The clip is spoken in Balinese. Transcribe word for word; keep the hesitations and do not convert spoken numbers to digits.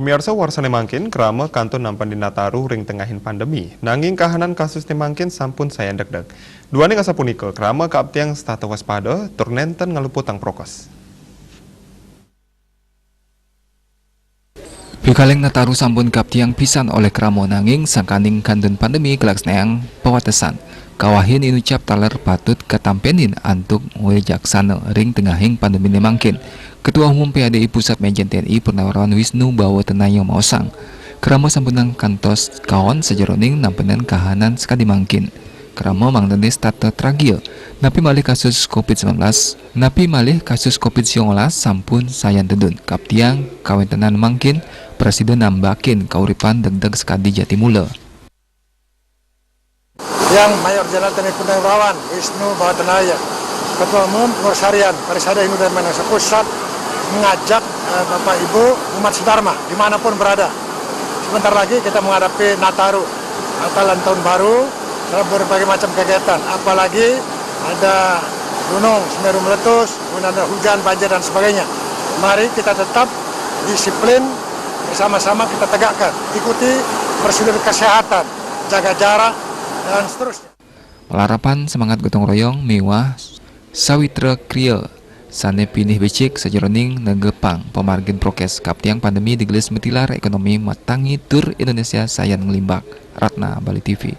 Miarsa, warsané mangkin krama kantun nampenin Nataru ring tengahing pandemi. Nanging kahanan kasusné mangkin sampun sayan degdeg. Duaning asapunika, krama kaaptiang setata waspada tur nénten ngluputang prokes. Pikaléng Nataru sampun kaaptiang pisan olih krama, nanging sangkaning kantun pandemi kalaksanayang pawatesan. Kawahin inucap taler patut katampenin antuk wicaksana ring tengahing pandeminé mangkin. Ketua Umum P A D I Pusat Méjen T N I Purnawirawan Wisnu Bawatanaya maosang, krama sampunang kantos kaon sajeroning nampenin kahanan sakadi mangkin. Krama mangdané setata tragia. Napi malih kasus covid sembilan belas, napi malih kasus covid sembilan belas sampun sayan tedun. Kaaptiang kawéntenan mangkin prasida nambakin kauripan degdeg sakadi jati mula. Yang Mayor Jenderal T N I Purnawirawan Wisnu Bawatanaya, Ketua Umum Pengurus Harian Parisada Hindu Dharma Indonesia Pusat, mengajak eh, Bapak Ibu umat sedharma dimanapun berada. Sebentar lagi kita menghadapi Nataru, Natalan Tahun Baru, ada berbagai macam kegiatan, apalagi ada gunung Semeru meletus, kemudian ada hujan, banjir, dan sebagainya. Mari kita tetap disiplin, bersama-sama kita tegakkan, ikuti prosedur kesehatan, jaga jarak, dan seterusnya. Malarapan semangat gotong royong miwah sawitra kriya sané pinih becik sajeroning negepang pamargin prokes, kaaptiang pandemi digelis matilar, ékonomi matangi tur Indonesia sayan nglimbak. Ratna, Bali T V.